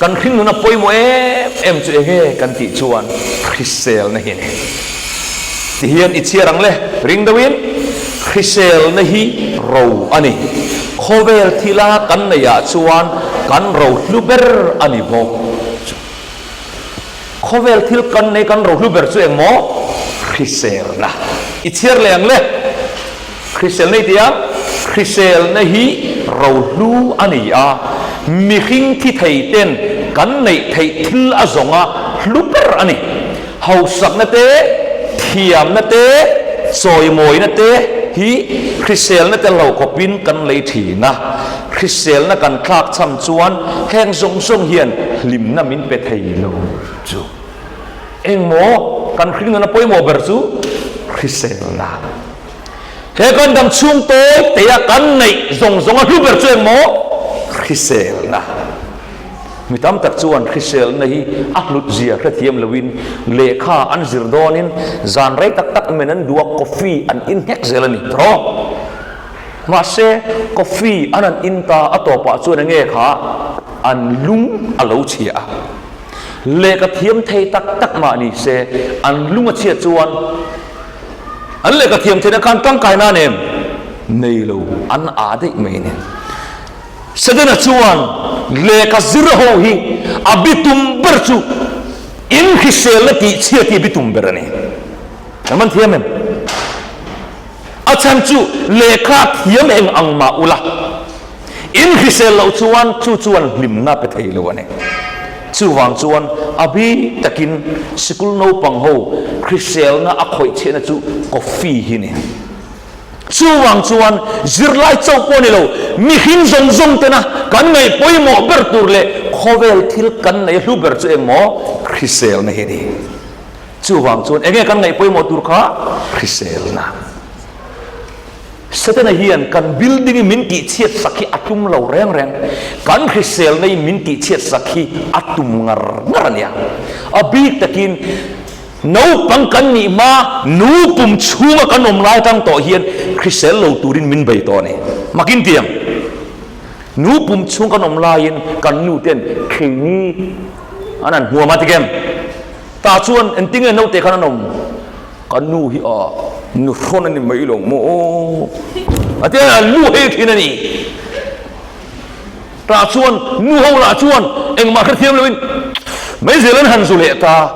Kan hringnun a pawimawh em em chu enge kan tih chuan hriselna hi a ni. Tihian i chhiar ang le, ring deuhin, Hriselna hi ro a ni. Khawvel thila kan neihah chuan kan ro hlu ber a ni bawk. Khawvel thil kan nei kan ro hlu ber chu eng maw? Hriselna. I chhiar leh ang le. Hriselna i ti a, hriselna hi ro hlu a ni a, mihring thi thei ten kan neih theih thil a zawng a hlu ber a ni. Hausakna te, thiamna te, chawimawina te hi hriselna tel lo khawpin kan lei thin a, hriselna kan thlak cham chuan heng zawng zawng hian hlimna min pe thei lo chu. Engmaw kan hringnana pawimawh ber chu hriselna. He kan dam chhung tawi teia kan neih zawng zawng a hlu ber chu engmaw hriselna. Mi tam tak chuan hriselna hi a hlut zia hrethiam loin lehkha an zir dawnin zan rei tak tak men an duh a, coffee an in nghek zel a ni tawh. Mahse, coffee an an in ta a tawpah chuan enge kha an lung a lo chhia a. Lehkha thiam thei tak tak mah ni se an lung a chhiat chuan an lehkha thiam theihna khan tangkai nan em? Nei lo, an aa daih mai a ni. Setana chuan lehkha zir ho hi a bitum ber chu in hriselna tih chhiat hi a bitum ber a ni. Kan man thiam em? A chhan chu lehkha thiam eng ang mah ula, in hrisel loh chuan chu chuan hlimna pe thei lo a ni. Chuvang chuan a bi takin sikul naupang ho hriselna a khawih chhiahna chu coffee hi a ni. Chuvang chuan zirlai chauh pawh ni lo, mihring zawng zawng tena kan ngaih pawimawh ber tur leh khawvel thil kan nei hlu ber chu engmaw? Hriselna hi a ni. Chuvang chuan enge kan ngaih pawimawh tur kha? Hriselna. Setana hian kan building i min tihchhiat sak hi a tum lo reng reng. Kan hriselna i min tihchhiat sak hi a tum ngar ngar a nia. A bik takin Naupang kan nih hma, nu pum chhunga kan awm lai atang tawh hian hrisel lo turin min bei tawh a ni. Makin tiang, nu pum chhung kan awm laiin kan nu ten kheini an han hmuam a tikem? Tah chuan engtinge naute khan an awm? Ka nu hi a nu hrawn a ni mai lo maw? A ti a, an lu hei thin a ni. Tah chuan nu ho lah chuan engmah hrethiam loin meizel an han zu leh ta.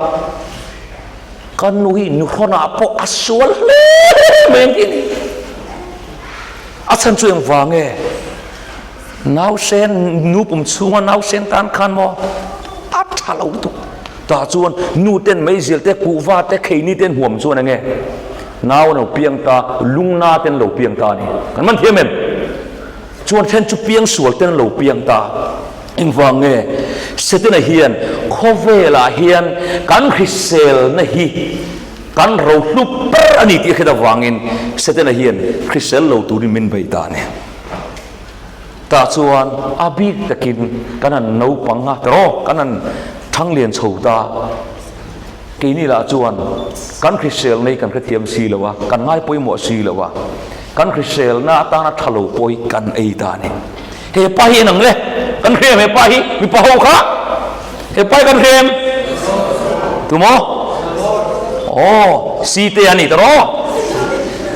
Ka nu hi nuhrawnah pawh a sual hle mai ang tih a ni. A chhan chu engvang nge? Nausen, nu pum chhunga nausen tan khan maw a tha lo lutuk. Tah chuan nu ten meizel te, kuhva te, kheini te an huam chuan enge? Nau an lo piang ta, lungna te an lo piang ta a ni. Kan man thiam em? Chuan then chu piangsual ten lo piang ta. Engvang nge? Setana hian khawvelah hian kan hriselna hi kan rohlu ber a ni tih a hriat avangin Setana hian hrisel lo turin min bei ta a ni. Tah chuan a bik takin kan han naupang a, tiraw? Kan han thanglian chho ta. Keini lah chuan kan hriselna hi kan hrethiam si lo a, kan ngai pawimawh si lo a, kan hriselna atana tha lo pawh hi kan ei ta a ni. He pa hi enang le? Kan hrem he pa hi, mipa ho kha? He pa hi kan hrem? Tumaw? Aw, Site a ni ta rawh.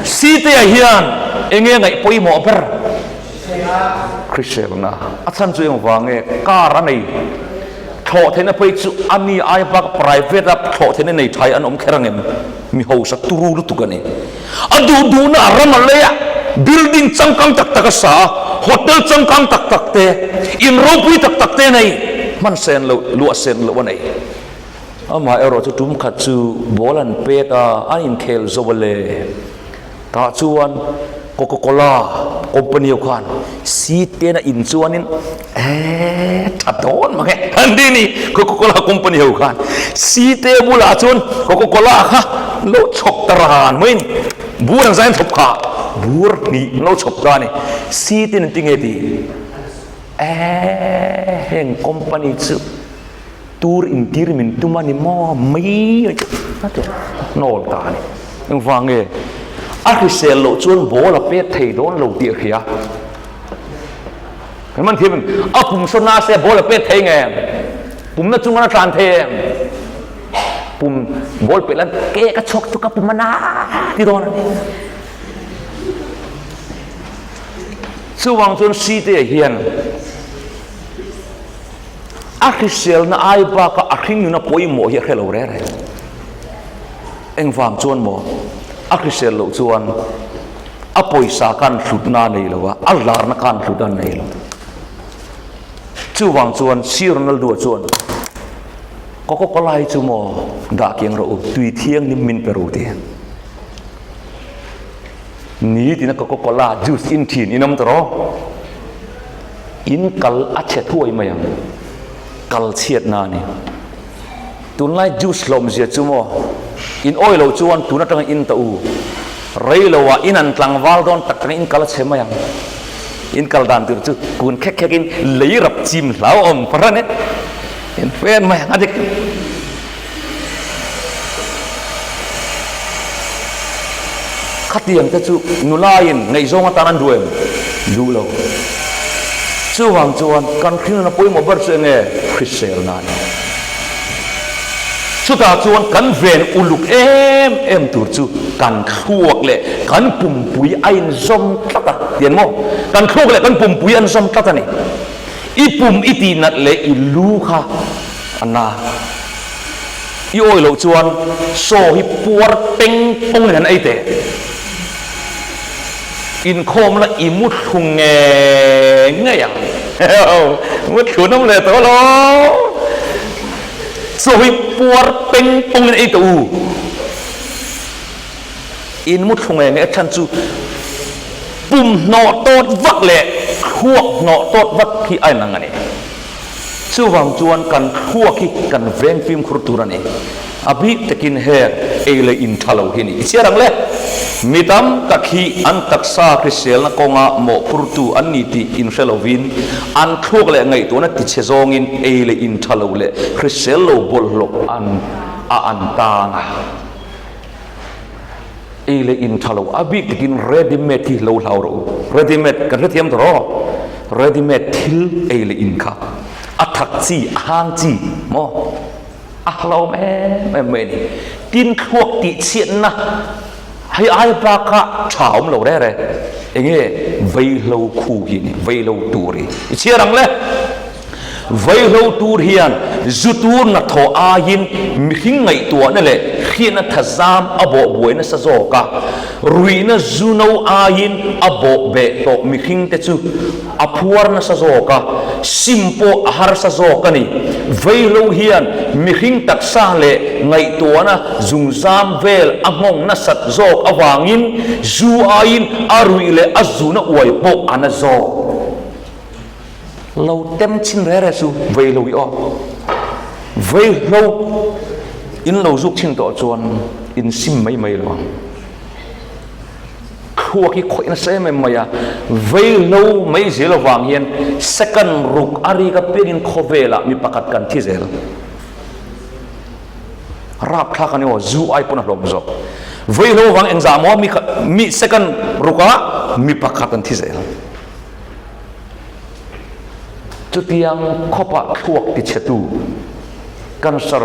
Site-a hian enge ngaih pawimawh ber? Hriselna. A chhan chu engvang nge? Car a nei. Thlawh theihna phei chu a mi ai bak private a thlawh theihna nei thai an awm kher ang em? Mi hausa turu lutuk a ni. A duh duhna a ram a lei a, building changkang tak tak a sa a, hotel changkang tak tak te, in ropui tak tak te a nei, hman sen loh, luah sen loh a nei. Amaherawh chu tum khat chu ball an pet a, an inkhel zo a le. Tah chuan Coca Cola company ho khan seat ten a in chuanin eee tha dawn mang e an ti ni Coca Cola company ho khan seat te bulah chuan Coca Cola kha lo chhawp ta ran mai a ni bur ang zain chhawp kha bur hnih lo chhawp ta a ni seat in an ti nge ti eee heng company chu Tur intir min tum a ni maw mai a ti hnawl ta a ni. Engvang nge? A hrisel loh chuan ball a pek thei dawn lo tih a hria. Kan man thiam em? A pum sawn nasa ball a pek thei nge? Pumna chunga a tlan thei em? Pum ball peh lan ke ka chhuak chu ka pum a na ti dawn a ni. Chuvang chuan Site hian a hriselna ai baka a hringnuna pawimawh hi a hre lo reng reng. Engvang chuan maw? A hrisel loh chuan a pawisa khan hlutna a nei lo a, a larna khan hlutna a nei lo. Chuvang chuan Sir Ronaldo chuan Coca Cola hi chu maw dah kiang rawh u, tui thianghlim min pe ru ti. Ni tina Coca Cola juice in thin in awm ta rawh. In kal a chhe thuai mai ang. Kal chhiatna a ni. Tunlai juice hlawmzia chu maw in awi loh chuan tun atanga in ta u. Rei lo ah in an tlangval dawn tak tak in kal a chhe mai ang. In kal dan tur chu kun khek khek in lei rap chim hlauhawm fahran e. In fen mai ang a dik. Khatiang te chu nulaiin ngaihzawng atan an duh em? Duh lo. Chuvang chuan kan hringnuna pawimawh ber chu enge? Hriselna a ni. Chutah chuan kan ven uluk em em tur chu kan thluak leh kan pumpui a inzawm tlat a, tian maw? Kan thluak leh kan pumpui an zawm tlat a ni. I pum i tihnat leh i lu kha a na. I awi loh chuan saw hi puar peng pawngin an ei teh. Inkhawm la i muthlu ngei ngei ang. Muthlu nawm leh tawh lo. Saw hi puar peng pawngin ei teh u. In muthlu ngei ngei a chhan chu pum hnawh tawt vak leh thluak hnawh tawt vak hi a inang a ni. Chuvang chuan kan thluak hi kan veng fimkhur tur a ni. A bik takin heng ei leh in tha lo hi a ni. I chhiar ang le. Mi tam tak hi an taksa hriselna kawnga mawhphurtu an ni tih inhre lovin an thluak leh ngaihtuahna tichhe zawngin ei leh in tha lo leh hrisel lo bawlhhlawh an a an tang a. Ei leh in tha lo, a bik takin ready made hi lo hlau rawh u. Ready made kan hrethiam tawh rawh. Ready made thil ei leh in kha a thak chi, a hang chi maw? A hlauhawm em em mai a ni. Tin thluak tih chhiatna hei ai baka tha awm lo reng reng. Enge vaihlo khu hi a ni, vaihlo tur hi. I chhiar ang le. Vaihlo tur hian zu tur hnathawh aiin mihring ngaihtuahna leh hriatna thazam a bawh buai nasa zawk a, ruihna zu no aiin a bawh beh tawh mihringte chu a phuar nasa zawk a, sim pawh a harsa zawk a ni. Vaihlo hian mihring taksa leh ngaihtuahna zungzam vel a nghawng nasat zawk avangin zu aiin a ruih leh a zuna uai pawh a na zawk. Lo tem chin re re chu vei lo i aw. Vei hlo in lo zuk chin tawh chuan in sim mai mai lo ang. Thluak hi khawih nasa em em mai a, vei hlo mai zel avang hian second ruk a rik apiangin khawvelah mi pakhat kan thi zel. Rapthlak a ni aw, zu ai pawn a hlawm zawk. Vei hlo avang engzah maw mi second rukah mi pakhat an thi zel. Chutiang khawpah thluak tichhetu, cancer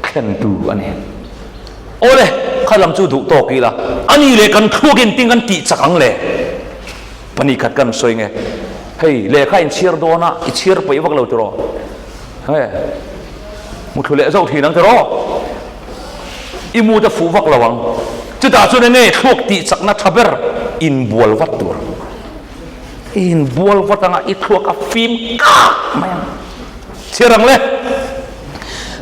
thlentu a ni. Awle, kha lam chu duh tawk ila, a ni leh kan thluak engtin kan tih chak ang le? Pahnih khat kan sawi nge, hei lehkha inchhiar dawn a, i chhiar paih vak lo tiraw? He, muthlu leh zauh thin ang tiraw? I mu te fuh vak lo ang. Chutah chuan enge thluak tih chakna tha ber inbual vat tur. I inbual vat anga i thluak a fim kak mai ang. Chhiar ang le.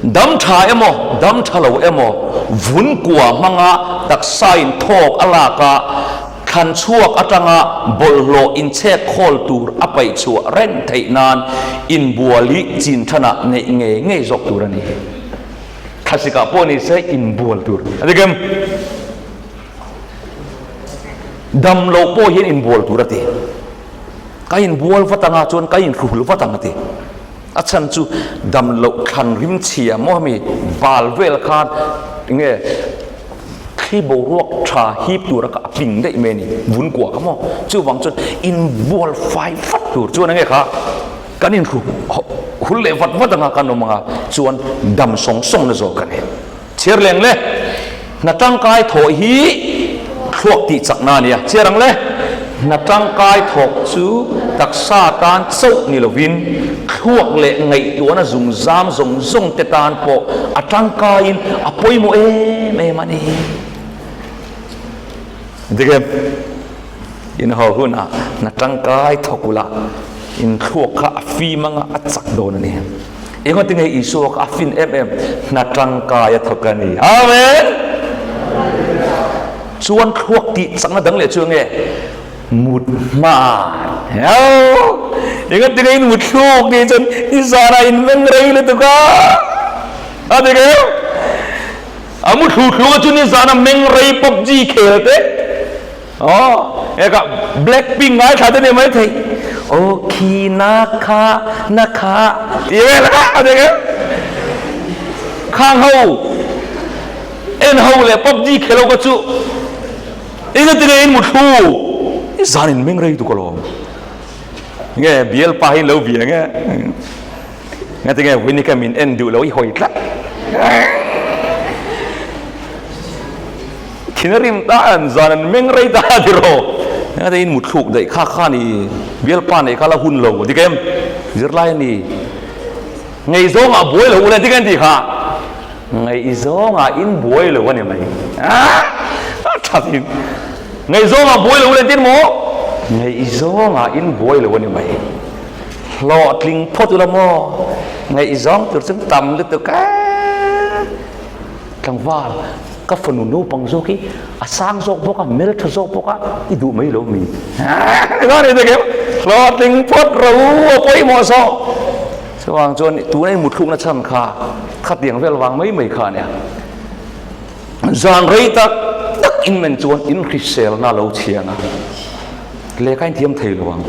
Dam tha emaw, dam tha lo emaw, vun kua hmanga taksa in thawk a lak a, thlan chhuak atanga bawlhhlawh inchhek khawl tur a paih chhuah reng theih nan inbual hi chin thanah neih ngei ngei zawk tur a ni. Thlasikah pawh ni se inbual tur a ni kem. Dam loh pawh hian inbual tur a ti. Ka inbual vat anga chuan ka inhruhul vat ang a ti. A chhan chu dam loh thlan rim chhia maw hemi bal vel khan enge thli boruak tha hip tura ka a ping daih mai a ni vun kuah kha maw. Chuvang chuan inbual fai vat tur chuan enge kha kan inhru. hul leh vat vat anga kan awm anga chuan dam sawng sawng na zawk a ni. Chhiar leng le, hna tangkai thawh hi thluak tih chakna a nia. Chhiar ang le, hna tangkai thawk chu taksa tan chauh ni lovin thluak leh ngaihtuahna zungzam zawng zawng te tan pawh a tangkaiin a pawimawh em em a ni. Dik em? In haw hunah hna tangkai thawk ula, in thluak kha a fim anga a chak dawn a ni. Engati nge Isua kha a fin em em? Hna tangkai a thawk a ni. Amen! Chuan thluak tih chakna dang leh chu enge? Mut hman. Heo! Engati nge in mut thluk tih chuan i zanah in meng rei lutuk a. A dik em? A mu thlu thlu chu nizan a meng rei PUBG khel te aw eka Blackpink ngaithla te ni mai thei aw khi na kha na kha ti vel kha a dik em khang ho en ho leh PUBG khel ho kha chu engati nge in mu thlu nizan in meng rei tuk alawm nge bialpa hi in lo bia nge. Ngati nge Winnie ka min en duh lo i hawi tlat. Thin a rim ta an zan an meng rei ta ti ro. Ngati in muthluk daih kha kha ni bialpa nei kha la hun lo dik em zirlai ani. Ngaihzawng ah buai lo ule dik em ti kha. Ngaihzawng ah in buai lo ani mai. A tha thin. Ngaihzawng ah buai lo ule tin maw? Ngaihzawng ah in buai lo ani mai. Hlawhtling phawt ula maw? Ngaihzawng tur chu tam lutuk a. Tlangval, ka fanu naupang zawk hi a sang zawk bawk a, hmeltha zawk bawk a, i duh mai lo mi? Hlawhtling phawt ro a pawimawh zawk. Chuvang chuan tuna i mutthlukna chhan kha khatiang vel vang mai mai kha a nia. Zan rei tak tak in men chuan in hriselna lo chhiang a, lehkha in thiam thei lo ang.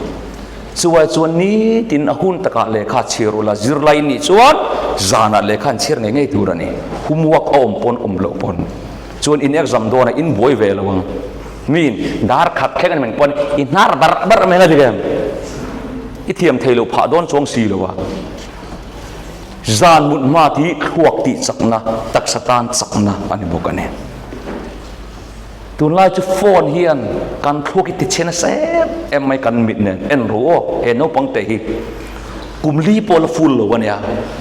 Chuai chuan nitin a hun takah lehkha chhiar ula, zirlai nih chuan zanah lehkha an chhiar ngei ngei tur a ni. Homework a awm pawn awm loh pawn chuan in exam dawnah in buai ve lo ang. Miin dar khat thleng a ni meng pawn i hnar barh barh mai ang a ti em? I thiam thei lo phah dawn chuang si lo a. Zan mut hma tih thluak tih chakna, taksa tan chakna a ni bawk a ni. Tunlai chu phone hian kan thluak hi tichhe nasa em em mai kan mit nen en ru aw he naupang te hi kum li pawh la full lo ania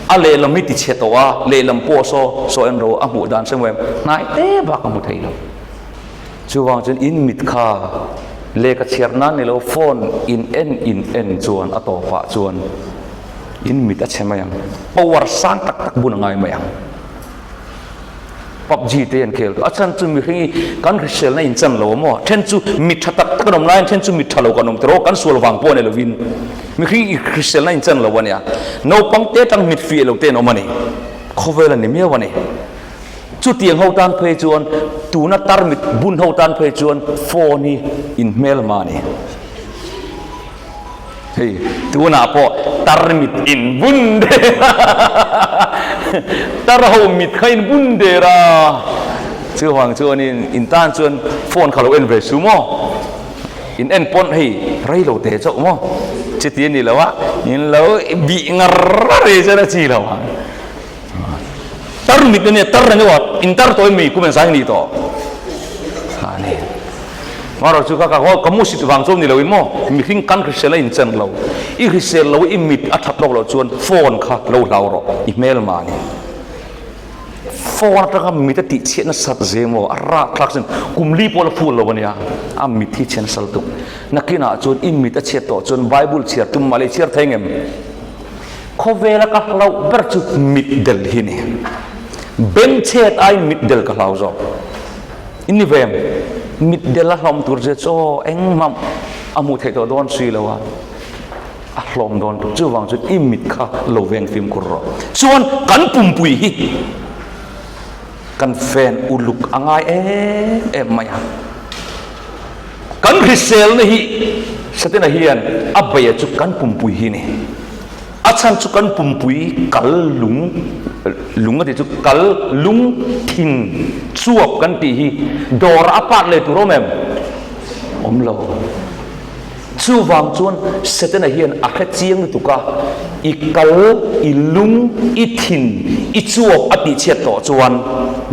a lehlam hi tichhe tawh a lehlam pawh saw saw en ru a hmuh dan se em hnai te bak a hmu thei lo chuvang chuan in mit kha lehkha chhiar nan ni lo phone in en in en chuan a tawpah chuan in mit a chhe mai ang power sang tak tak bun a ngai mai ang. PUBG te an khel a chhan chu mihring hi kan hriselna in chan lo maw then chu mi tha tak tak an awm laiin then chu mi tha lo kan awm tawh kan sual vang pawh a ni lovin mihring i hriselna in chan lo a nia naupang te tang mit fiah lo te an awm a ni khawvel a ni miau a ni chutiang ho tan phei chuan tuna tarmit bun ho tan phei chuan phone hi in hmelma a ni. Hei tunah pawh tar mit in bun der a, tar ho mit kha in bun der a, chuvang chuanin in tan chuan phone kha lo en ve su maw, in en pawn hei rei lo te chauh maw, chuti a ni lo a, in lo bih ngar rei chuan a chi lo ang. Tar mit ania tar ania in tar tawh em mi kum engzai ni tawh a ni. Marawh chu ka ka mu sit vang chuan ni lo in maw mihring kan hrisel a in chen lo i hrisel lo i mit a that lawk loh chuan phone kha lo hlau rawh i hmel mah ni phone atanga mit a tih chhiat nasat ze maw a rak thlak sin kum li pawh la full lo ania a mit hi chhian sal tuk nakinah chuan i mit a chhiat tawh chuan bible chhiar tum mah le i chhiar thei ngem Khawvela ka hlauh ber chu mitdel hi ni. Bengchhet aiin mitdel ka hlau zawk. In ni ve em? Mitdel a hlawm tur che chu aw engmah a hmuh theih tawh dawn si lo a, a hlawm dawn tur. Chuvang chuan i mit kha lo veng fimkhur rawh. Chuan kan pumpui hi kan fen uluk a ngai em em mai a. Kan hriselna hi Setana hian a beia chu kan pumpui hi a ni. A chhan chu kan pumpui kal lung, lung a tih chu kal lung thin chuap kan tih hi dawrah a part leh tur awm em? Awm lo. Chuvang chuan Setana hian a hre chiang lutuk a, i kal, i lung, i thin, i chuak a tihchhiat tawh chuan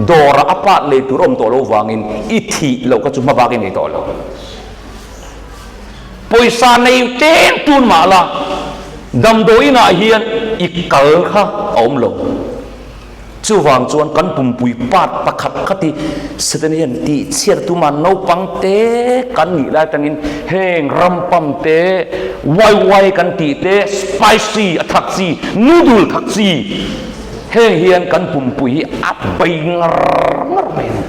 dawrah a pat lei tur a awm tawh lo vangin i thih loh kha chu hmabak i nei tawh lo. Pawisa nei tlem tun mah la, damdawiinah hian i kal kha a awm lo. Chuvang chuan kan pumpui part pakhat kha ti Satan hian tihchhiat a tum a, naupang te kan nih lai atangin heng rampam te, waiwai kan tih te, spicy a thak chi, noodle thak chi heng hian kan pumpui hi a bei ngar ngar mai a ni.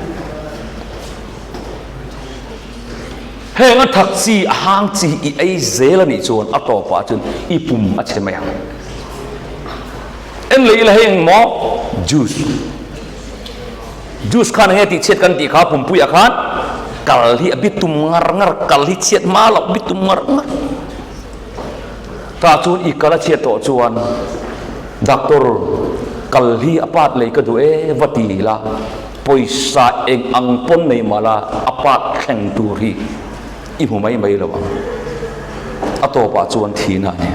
Heng a thak chi, a hang chi i ei zel a nih chuan a tawpah chuan i pum a chhe mai ang. En leh ila hei engmaw juice juice khan enge tih chhiat kan tih kha pumpui ah khan kal hi a bi tum ngar ngar kal hi chhiat hma loh bi tum ngar ngar tah chuan i kal a chhiat tawh chuan doctor kal hi a part lei ka duh e va ti ila pawisa eng ang pawn nei mah la a part thleng tur hi i hmu mai mai lo ang a tawpah chuan thihna a ni.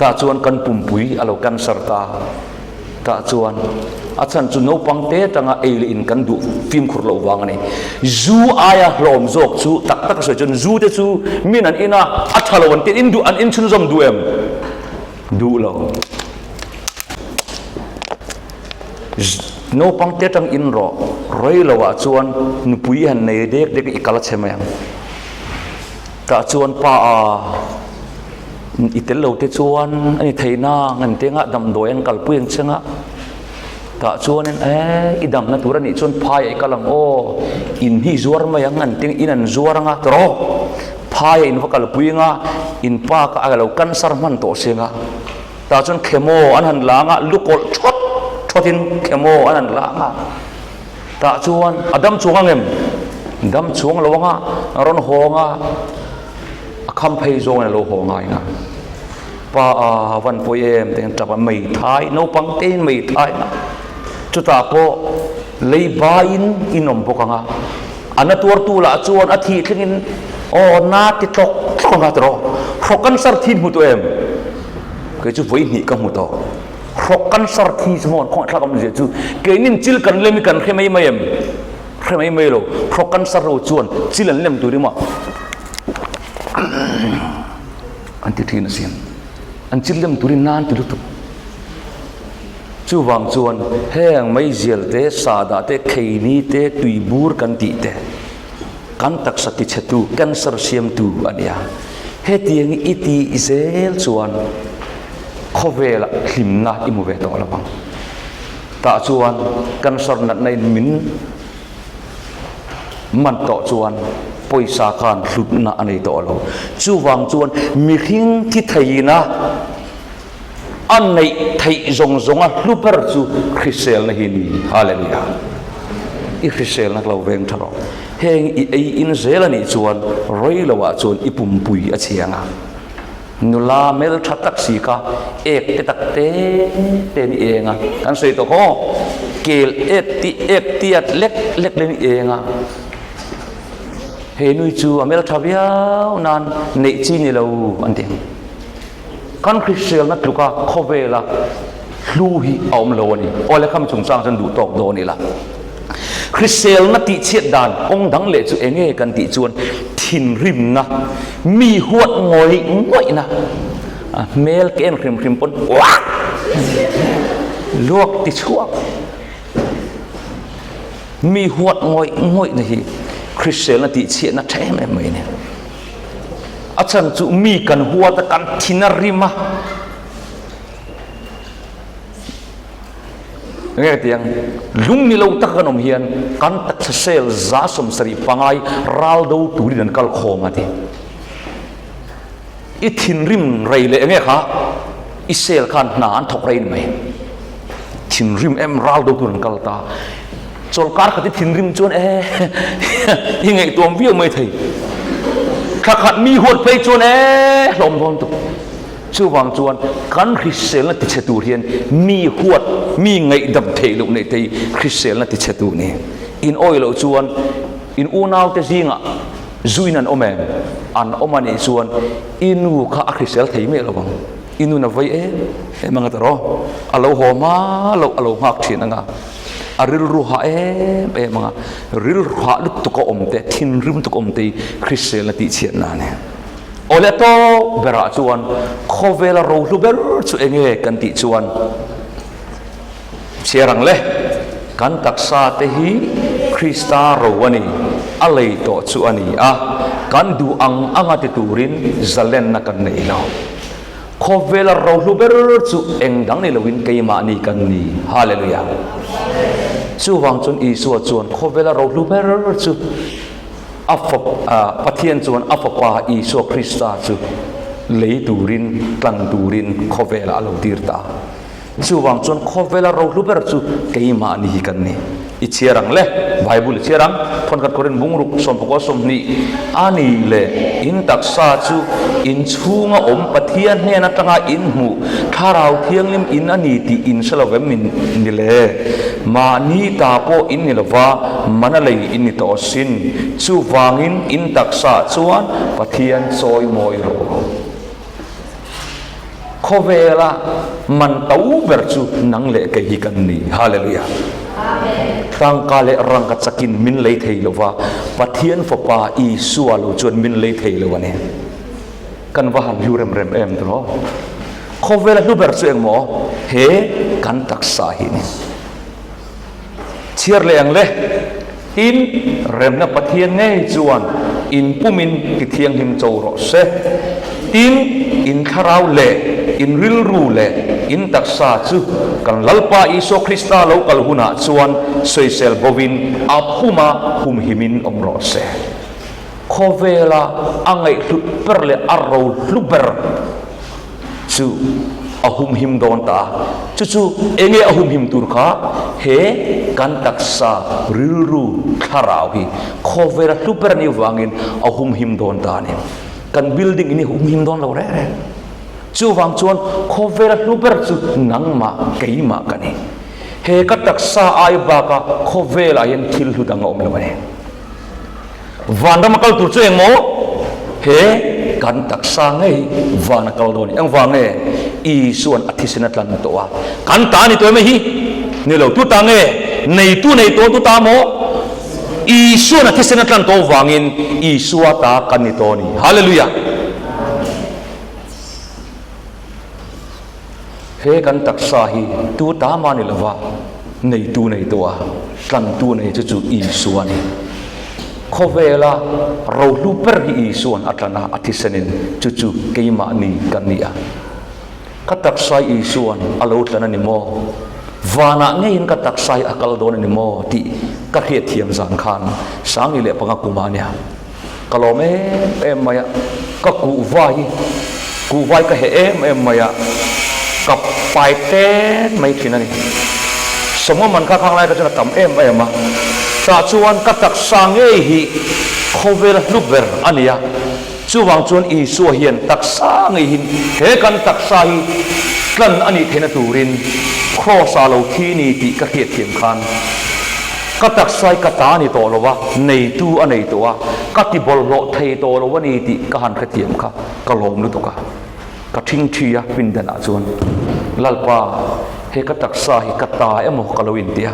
Tah chuan kan pumpui a lo cancer ta. Tah chuan a chhan chu naupang te atanga ei leh in kan duh fimkhur loh vang a ni. Zu aia hlawm zawk chu tak tak a sawi chuan zu te chu min an in a, a tha lo an ti in duh an inchhunzawm duh em? Duh lo. Naupang te atang in rawh, rei lo ah chuan nupui han nei dek dek i kal a chhe mai ang. Tah chuan pa a. I tel lo te chuan a ni thei na ngan te nga damdawi an kalpui ang che nga tah chuanin e i damna tur a nih chuan phai ah i kal ang aw in hi zuar mai ang an ti in an zuar anga tawrh phai ah in va kalpui anga in pa kha a lo cancer hman tawh si anga tah chuan chemo an han la anga lu kawlh thawt thawt in chemo an han la anga Tah chuan a dam chuang ang em? Dam chuang lo anga a rawn haw anga a kham phei zawngin a lo haw ngai nga. Pa a van pawi em tih an tap a, meithai naupang tein meithai nga. Chutah pawh lei baiin in awm bawk anga a na tuartu lah chuan a thih thlengin aw na ti tlawk tlawk anga tiraw hrawk cancer thi in hmu tawh em? Kei chu vawi hnih ka hmu tawh. Hrawk cancer thi chu maw khawngaih thlak awmzia chu keinin chil kan lem hi kan hre mai mai em? Hre mai mai lo. Hrawk cancer ho chuan chil an lem tur emaw an ti thin asin. An chil lem turin nan ti lutuk. Chuvang chuan heng meizial te, sahdah te, kheini te, tuibur kan tih te kan taksa tichhetu, cancer siamtu a nia. Hetiang i tih zel chuan Khawvelah hlimna i hmu ve tawh lo ang. Tah chuan cancer natna in min man tawh chuan pawisa khan hlutna a nei tawh lo. Chuvang chuan mihring thi theihna a neih theih zawng zawnga hlu ber chu hriselna hi ni. Hallelujah. I hriselna ka lo veng tha rawh. Heng i ei in zel a nih chuan rei loah chuan i pumpui a chhiang a. Nula hmel tha tak si kha ek te tak te te ni eng a, kan sawi tawh khaw, kel ek ti ek tiat lek lek le ni eng a, he nui chu a hmel tha viau nan neih chi ni lo an ti ang. Kan hriselna tluka khawvela hlu hi a awm lo a ni. Aw le khami chungchang chuan duh tawk dawn ila. Hriselna tihchhiat dan kawng dang leh chu enge kan tih chuan thinrimna, mi huat ngawih ngawihna, a hmel ke en hrim hrim pawn uak luak ti chhuak, mi huat ngawih ngawihna hi hriselna tihchhiatna tha em em mai a ni. A chhan chu mi kan huat a, kan thin a rim a. Nge tiang lung ni lo tak kan awm hian kan taksa cell 70 pangai ral do turin an kal khawm a ti. I thinrim rei leh nge kha i cell khan hna an thawk rei ni mai. Thinrim em ral do tur an kal ta. Chawlkar khat i thinrim chuan e i ngaihtuam viau mai thei. Thla khat mi huat phei chuan e hlawm dawn tuk. Chuvang chuan kan hriselna tichhe tur hian mi huat, mi ngaihdam theih loh neih te hi hriselna tichhe tu ni. In awih loh chuan in unaute zingah. Zu in an awm em? An awm a nih chuan i nu kha a hrisel thei miah lo ang. I nun a vei em em anga tawh rawh. A lo haw hma loh a lo nghak thin anga a rilru hah em em anga rilru hah lutuk a awm te, thinrim lutuk a awm te hi hriselna tihchhiatna a ni. Awle a tawp berah chuan khawvela rohlu ber chu enge kan tih chuan Chhiar ang le, kan taksa te hi Krista ro a ni, a lei tawh chu a ni a, kan duh ang anga ti turin zalenna kan nei lo. Khawvela ro hlu ber chu eng dang ni loin keimahni kan ni. Hallelujah! Chuvang chuan Isua chuan khawvela ro hlu ber chu a Pathian chuan a Fapa Isua Krista chu lei turin, tlan turin khawvelah a lo tir ta a. Chuvang chuan khawvela rohlu ber chu keimahni hi kan ni. I chhiar ang le, Bible i chhiar ang, Thawnkhat Korin bungruk sawmpakua 20 a ni le, in taksa chu in chhunga awm Pathian hnen atanga in hmuh Thlarau Thianghlim in a ni tih in hre lo vem min ni le? Mahni ta pawh in ni lova, mana lei in ni tawh asin. Chuvangin in taksa chuan Pathian chawimawi rawh. Khawvela man to ber chu nang leh kei hi kan ni. Hallelujah. Tangka leh rangka chakin min lei thei lo va, Pathian Fapa Isua lo chuan min lei thei lo a ni. Kan va han hlu rem rem em tawh. Khawvela hlu ber chu engmaw? He kan taksa hi a ni. Chhiar leh ang le. Tin, remna Pathian ngei chuan in pumin ti thianghlim cho rawh se. Tin, in thlarau leh in rilru leh in taksa chu kan Lalpa Isua Krista lo kal hunah chuan sawisel bovin a puma humhimin awm rawh se. Khawvela a ngaihhlut ber leh a rohlu ber chu a humhim dawn ta a. Chu chu enge a humhim tur kha? He kan taksa rilru thlarau hi khawvela hlu ber anih vangin a humhim dawn ta a ni. Kan building in hi humhim dawn lo reng reng. Chuvang chuan khawvela hlu ber chu nangmah keimah ka ni. He ka taksa ai baka khawvelah hian thil hlu dang a awm lo a ni. Vanram a kal tur chu engmaw? He kan taksa ngei van a kal dawn a ni. Engvang nge? Isua'n a thisen a tlan tawh a. Kan ta a ni tawh em hei hi? Ni lo. Tu ta nge? Neitu nei tawh tu ta maw? Isua'n a thisen a tlan tawh vangin Isua ta kan ni tawh a ni. Hallelujah! He kan taksa hi tu ta mah ni lova, neitu nei tawh a, tlantu nei chu chu Isua a ni. Khawvela rohlu ber hi Isua'n a tlan a, a thisenin chu chu keimahni kan ni a. Ka taksa hi Isua'n a lo tlan a ni maw? Vanah ngeiin ka taksa hi a kal dawn a ni maw? tih ka hriatthiam zan khan 15 kumah a nia. Ka lawm em em mai a, ka kuhva hi kuhva hi ka heh em em mai a, ka pai tet mai thin a ni. Sawmnga man kha khang lai kha chuan a tam em em a, tah chuan ka taksa ngei hi khawvel hlu ber a ni a, chuvang chuan Isua hian taksa ngeihin he kan taksa hi tlan a nih theihna turin Kraws ah lo thi ni tih ka hriatthiam khan, Ka taksa hi ka ta a ni tawh lo a, neitu a nei tawh a, ka ti bawlhhlawh thei tawh lo a ni tih ka han hrethiam kha ka lawm lutuk a. Ka thingthi a pindanah chuan, Lalpa, he ka taksa hi ka ta emaw ka lo inti a,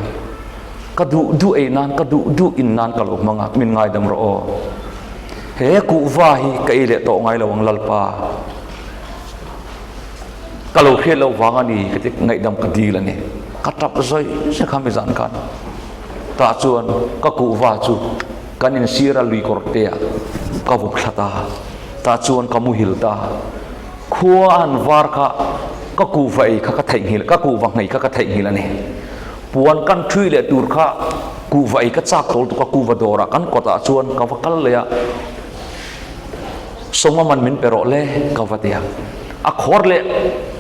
ka duh duh ei nan, ka duh duh in nan ka lo hmang a, min ngaidam rawh aw. He kuhva hi ka ei leh tawh ngai lo ang Lalpa. Ka lo hriat loh vang a ni ka ti ngaihdam ka dil a ni. Ka tap zawi zek a mizan khan. Tah chuan ka kuhva chu kan insir a lui kawr te ah ka vawk thla ta. Tah chuan ka muhil ta. Khua a han var kha ka kuhva ei kha ka theihnghilh, ka kuhva nghei kha ka theihnghilh a ni. Puan kan thui leh tur kha kuhva ei ka chak tawl tuk a, kuhva dawrah kan kawtah chuan ka va kal leh a. Sawma man min pe rawh le ka va ti a. A khawr leh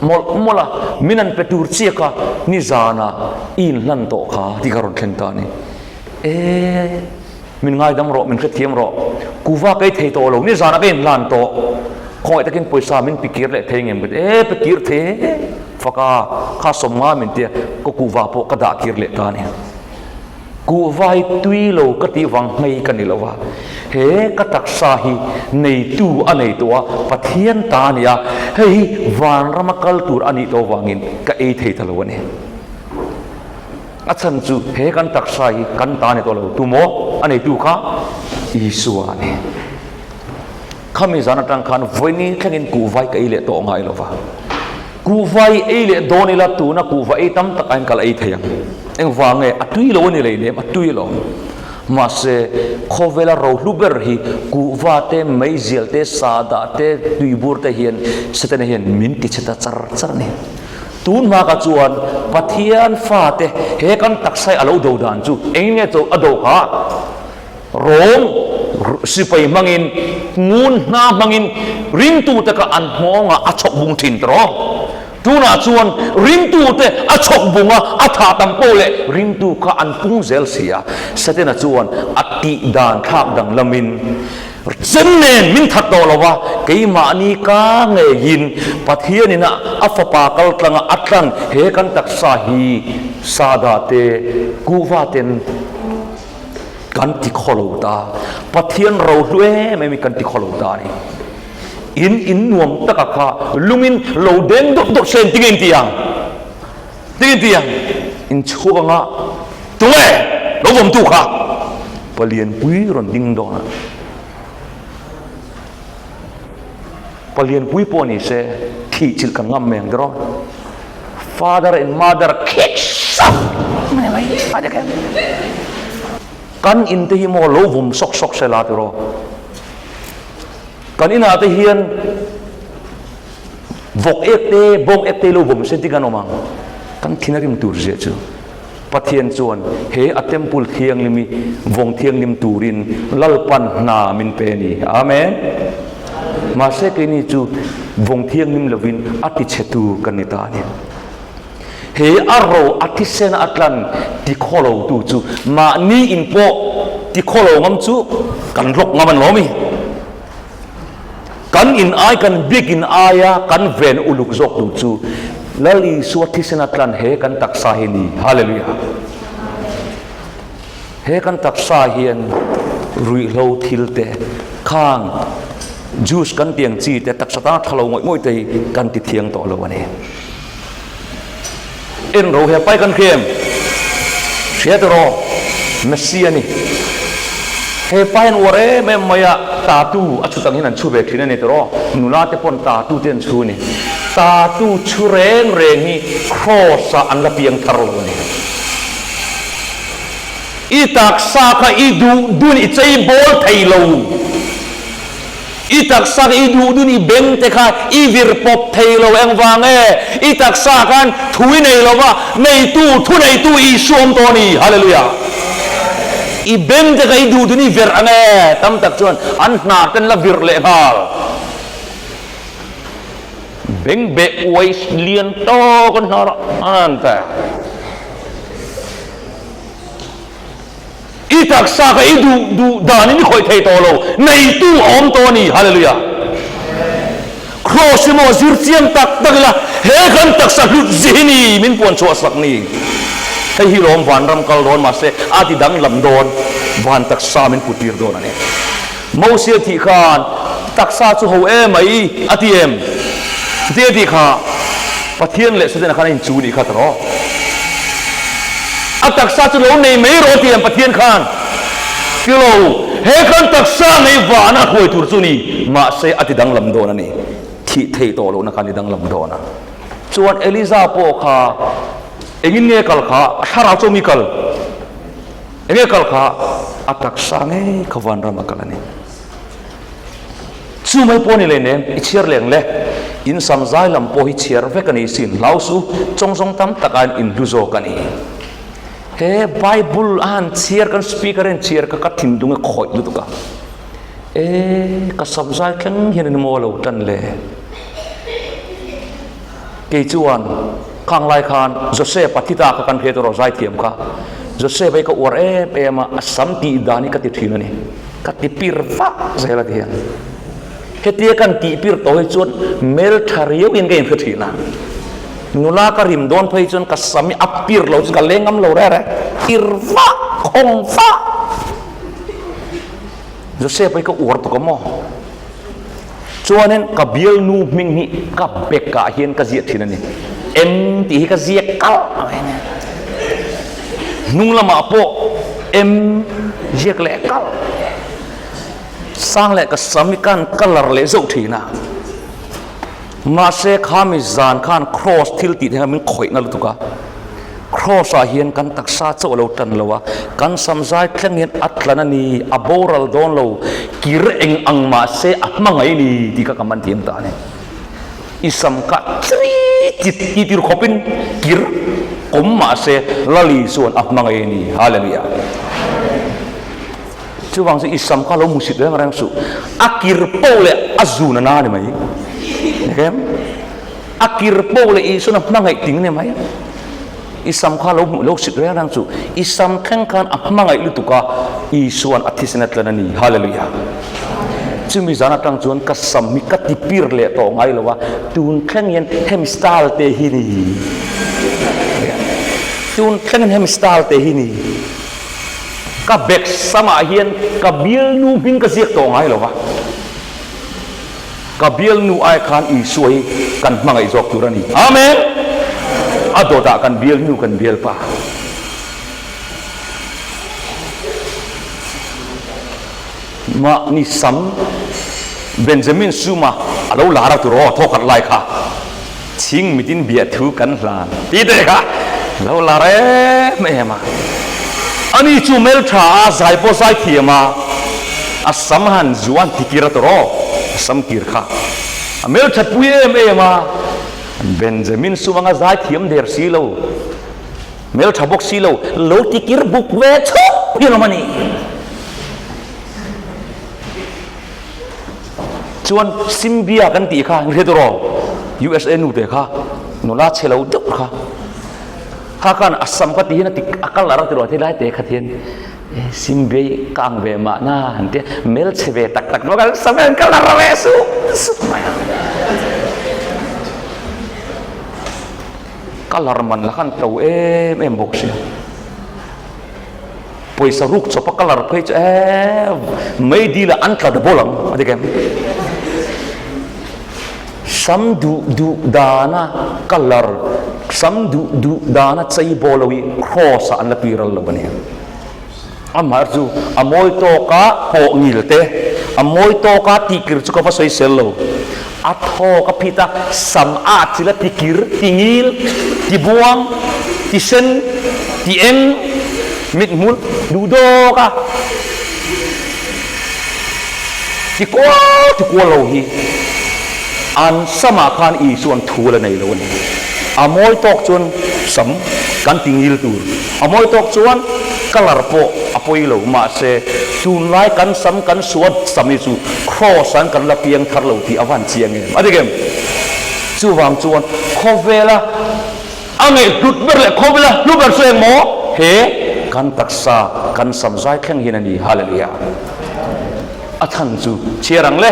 mawlh mawlh a, min an pe tur chiak a, nizanah i inhlan tawh kha tih ka rawn thleng ta a ni. E, min ngaidam rawh, min hrethiam rawh, kuva ka ei thei tawh lo, nizanah ka inhlan tawh, khawngaih takin pawisa min pe kir leh thei ngem ka ti. E, pe kir thei e, faka kha sawmnga min tia, ka kuva pawh ka dah kir leh ta a ni. Kuhva hi tui lo ka tih vang hmei ka ni lo a, he ka taksa hi neitu a nei tawh a, Pathian ta a ni a, hei hi vanrama kal tur a nih tawh vangin ka ei thei ta lo a ni. A chhan chu he kan taksa hi kan ta a ni tawh lo, tumaw a neitu kha Isua a ni. Khami zan atang khan vawiin thlengin kuhva hi ka ei leh tawh ngai lo va. Kuhva hi ei leh dawn ila tuna kuhva ei tam tak aiin ka la ei thei ang. Engvang nge? A tui lo a ni lei nem, a tui lo. Mahse, khawvela rohlu ber hi kuhva te, meizial te, sahdah te, tuibur te hian Setana hian min ti chhe ta char char a ni. Tun hma ka chuan Pathian fate he kan taksa hi a lo do dan chu engin nge a do kha? Rom sipai hmangin, ngun hna hmangin ringtute kha an nghawngah a chhawk bung thin tawh. Tunah chuan ringtute a chhawk bung a, a thah tam pawh leh ringtu kha an pung zel si a. Setana chuan a tih dan thlak danglamin chem nen min that tawh lo a, keimahni ka ngeiin Pathianin a fapa kal tlanga a tlan he kan taksa hi sahdah te, kuhva ten, Kan ti khaw lo ta. Pathian ro hlu em em hi kan ti khaw lo ta a ni. In in nuam taka kha lungin lo deng dawt dawt se engtin nge in ti ang? Tinge in ti ang? In chhuak anga tunge lo vawmtu kha Palianpui rawn ding dawn a. Palianpui pawh ni se thih chilh kan ngam mai ang tiraw? Father and mother khek sak mai mai a ni kher. Kan in te hi maw lo vum sawk sawk se la tiraw? Kan inah te hian vawk ek te, bawng ek te lo vum se ti kan awm ang. Kan thin a rim tur zia chu. Pathian chuan he a temple thianghlim hi vawng thianghlim turin Lalpan hna min pe a ni. Amen. Mahse keini chu vawng thianghlim lovin a tichhetu kan ni ta a ni. He a ro a thisen a tlan tikhawlo tu chu mahni in pawh tikhawlo ngam chu kan rawk ngam an lawm i. Kan in ai kan biakin aia kan ven uluk zawk tur chu Lal Isua thisen a tlan he kan taksa hi ni. Hallelujah! He kan taksa hian ruihhlo thil te, khang juice kan ti ang chi te, taksa tana tha lo ngawih ngawih te hi kan ti thiang tawh lo a ni. En ro he pai kan hria em? Hria tawh rawh, Messi a ni. He pa hian uar em em mai a, tatu a chhut ang hian an chhu ve thin a ni tawh rawh. Nula te pawn tatu te an chhu a ni. Tatu chhu reng reng hi cross ah an la piang thar lo a ni. I taksa kha i duh dun i chei bawl thei lo. I taksa kha i duh dun i beng te kha i vir pawp thei lo engvang e? I taksa khan thu i nei lo va, neitu, thu neitu Isua awm tawh a ni. Hallelujah! I beng te kha i duh dun i verh ang e. Tam tak chuan an hnar ten la virh leh nghal. Beng beh uai lian tawk an hnar a, an ta. I taksa kha i duh duh danin i khawih thei tawh lo, neitu a awm tawh a ni. Hallelujah! Kraws hi maw zir chiang tak tak ila, he kan taksa hlut zi hi ni min puan chhuah sak ni. Hei hi lawm vanram kal dawn mahse a ti danglam dawn, van taksa min put tir dawn a ni. Mosia thih khan taksa chu ho em mai a ti em? Chuti a tih kha Pathian leh Setana khan a inchu nih kha ta rawh. A taksa chu lo nei mai rawh a ti em Pathian khan? Ti lo, he khan taksa ngei vana a hruai tur chu ni, mahse a ti danglam dawn a ni. Thih theih tawh lohna khan a ti danglam dawn a. Chuan Eliza pawh kha engin nge kal kha? A thlarau chu mi kal. Enge kal kha a taksa ngei kha vanram a kal a ni. Chu mai pawh a ni leh nem, i chhiar leng le. In sam zai lam pawh hi chhiar vek a ni sin hlau su, chawng zawng tam tak aiin in hlu zawk a ni. He Bible a han chhiar kan speaker in chhiar kha ka thinlung e khawih lutuk a. E ka sam zai thleng hian in maw lo tan le. Kei chuan khang lai khan Joseph-a thi ta kha kan hriat erawh zaithiam kha Joseph-a hi ka uar em em a, a sam tih dan hi ka ti thin a ni. Ka ti pir vak zel a ti hian. Hetia kan tih pir tawh hi chuan hmeltha riau in ka inhre thin a. Nula ka rim dawn phei chuan ka sam hi a pir lo chu ka leng ngam lo reh reh. Pir vah, khawng vah. Joseph hi ka uar tuk a maw? Chuanin ka bialnu hming hi ka bag ah hian ka ziah thin a ni. M tih hi ka ziak kalh mai a ni. Hnung lamah pawh M ziak leh kalh. Sang leh ka sam hi kan colour leh zauh thin a. Mahse khami zan khan Kraws thil tih theih kha min khawih na lutuk a. Kraws ah hian kan taksa chauh a lo tan lo a, kan sam zai thleng hian a tlan a ni, a boral dawn lo, kir eng ang mahse a hmangaih a ni tih kha ka man thiam ta a ni. I sam kha chiri chit ti tir khawpin kir awm mahse Lali chuan a hmangaih a ni. Hallelujah. Chuvang chu i sam kha lo musit reng reng suh. A kir poh leh a zun a na ni mai. Eng? A kir poh leh Isuan a hmangaih ting ni mai. I sam kha lo hmuh lo sit reng reng suh. I sam thleng khan a hmangaih lutuk a, Isuan a thisen a tlan a ni. Hallelujah. Chumi zan atang chuan ka sam hi ka ti pir leh tawh ngai lo a, tun thleng hian hemi style te hi ni. Tun thleng hian hemi style te hi ni. Ka bag samah hian ka bialnu hming ka ziak tawh ngai lo va, ka bialnu ai khan Isua hi kan hmangaih zawk tur a ni. Amen! A dawtah kan bialnu kan bialpa. Mahni sam Benjamin Suma a lo lar a tur aw thawkhat lai kha chhing mitin biahthu kan hlan tih te kha lo lar em em a. Ani chu hmeltha a zai pawh zai thiam a, a sam han zuan ti kir a tur aw a sam kir kha a hmelthat pui em em a, Benjamin Sum anga zai thiam der si lo. Hmel tha bawk si lo, lo ti kir buk ve chhup hi a awm a ni. Chuan Simbia kan tih kha hre tur aw, USA nu te kha nula chhe lo deuh kha. Kha khan a sam kha ti hian a ti a colour a ti ruah thei lai te kha thian Simbia hi ka ang ve mahna han tia hmel chhe ve tak tak bawk a sam hian colour a ve sup sup mai a. Colour man la khan to em em bawk sia. Pawisa ruk chawpa colour phei chu eee mei dil ah an tla ta bawl ang a ti kem. Sam duh duh dana colour sam duh duh dana chei bawl lo hi cross ah an la tui ral lo a ni. Amah chu a mawi tawka pawh ngil te, a mawi tawka tihkir chu ka va sawi sel lo. A thawk a phit a, sam a chil a tikir, ti ngil, ti buang, ti sen, ti eng, mithmul duh dawk a ti kual ti kual lo hi an samah khan Isuan thu la nei lo a ni. A mawi tawk chuan sam kan ti ngil tur. A mawi tawk chuan colour pawh a pawi lo, mahse tunlai kan sam kan suat sam hi chu cross an kan la piang thar lo tih a van chiang em? A dik em? Chuvang chuan khawvela a ngaihhlut ber leh khawvela hlu ber chu eng maw? He kan taksa kan sam zai thleng hian a ni. Hallelujah! A chhan chu chhiar ang le,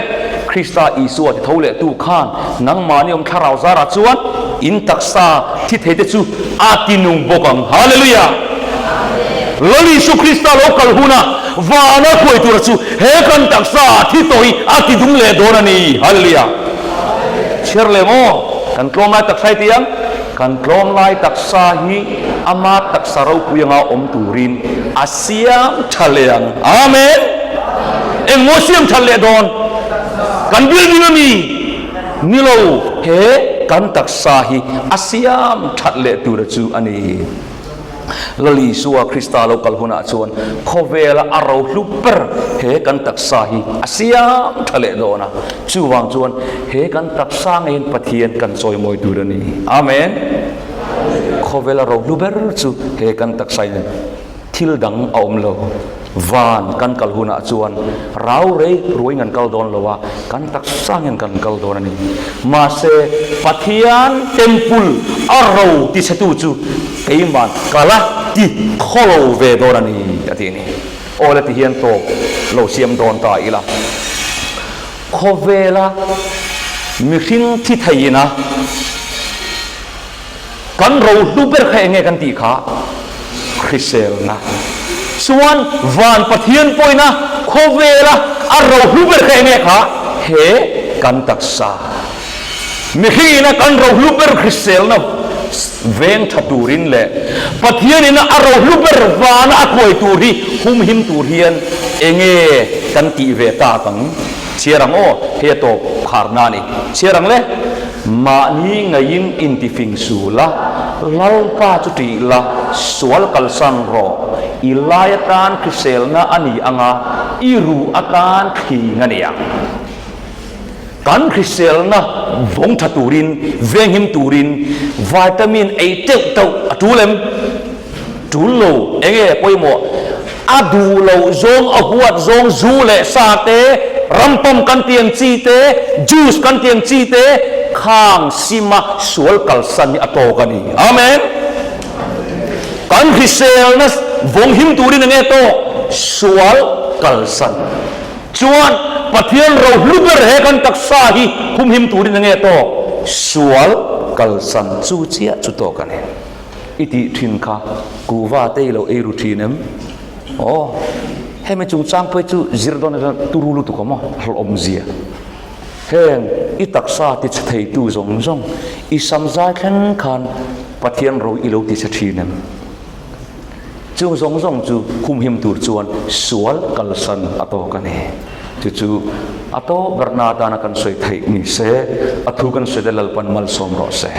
Krista Isua ti tho leh tu khan nangmahni awm thlarau zarah chuan in taksa thi thei te chu a ti nung bawk ang. Hallelujah! Lal Isu Krista lo kal huna vana hruai tura chu he kan taksa thi tawh hi a ti dum leh dawn a ni. Hallelujah! Chhiar leh maw? Kan tlawm lai taksa hi tiang, kan tlawm lai taksa hi ama taksa ropui anga awm turin a siam tha leh ang. Amen! Engmaw siam tha leh dawn? Kan building ami? Ni lo, he kan taksa hi a siam that leh tura chu a ni. Lal Isua Krista lo kal hunah chuan khawvela a ro hlu ber he kan taksa hi a siam tha leh dawn a. Chuvang chuan he kan taksa ngeiin Pathian kan chawimawi tur a ni. Amen! Khawvela ro hlu ber chu he kan taksa in thil dang a awm lo. Van kan kal hunah chuan rau rei ruaiin kan kal dawn lo a, kan taksa hian kan kal dawn a ni. Mahse, Pathian temple a ro tichhetu chu keiman kal a ti khaw lo ve dawn a ni, a ti a ni. Aw le ti hian tawp lo siam dawn ta ila. Khawvela mihring thi theiin a. Kan rohlu ber kha eng nge kan tih kha? Hriselna. Chuan van Pathian pawhin a khawvela a rohlu ber kha eng nge kha? He kan taksa. Mihringin a kan rohlu ber hriselna veng tha turin leh Pathianin a rohlu ber vana a kuai tur hi humhim tur hian eng nge kan tih ve tak ang? Chhiar ang aw, hei a tawp kharna a ni. Chhiar ang le, mahni ngaiin intifing su la, Lalpa chu ṭih la, sual kalsan rawh, i lai atan hriselna a ni ang a, i ruh atan thling a ni ang. Kan hriselna vawng ṭha turin, venghim turin vitamin ei teuh teuh a ṭul em? Ṭul lo, enge pawimawh? A duh loh zawng, a huat zawng zu leh sa te, rampam kan ti ang chi te, juice kan ti ang chi te, khang sima sual kalsan hi a tawk a ni. Amen! Kan hriselna vawng him turin enge tawk? Sual kalsan. Chuan Pathian rohlu ber he kan taksa hi humhim turin enge tawk? Sual kalsan chu chiah chu tawk a ni. I tih thin kha kuhva te i lo ei ru thin em? Aw, hemi chungchang phei chu zir dawn atang turu lutuk a maw hlawhawm zia. Heng i taksa ti chhe theitu zawng zawng i sam zai thleng khan Pathian ro i lo ti chhe thin em? Chung zawng zawng chu humhim tur chuan sual kalsan a tawk a ni. Chu chu a tawp berna atana kan sawi theih ni se, a thu kan sawi te Lalpan malsawm rawh se.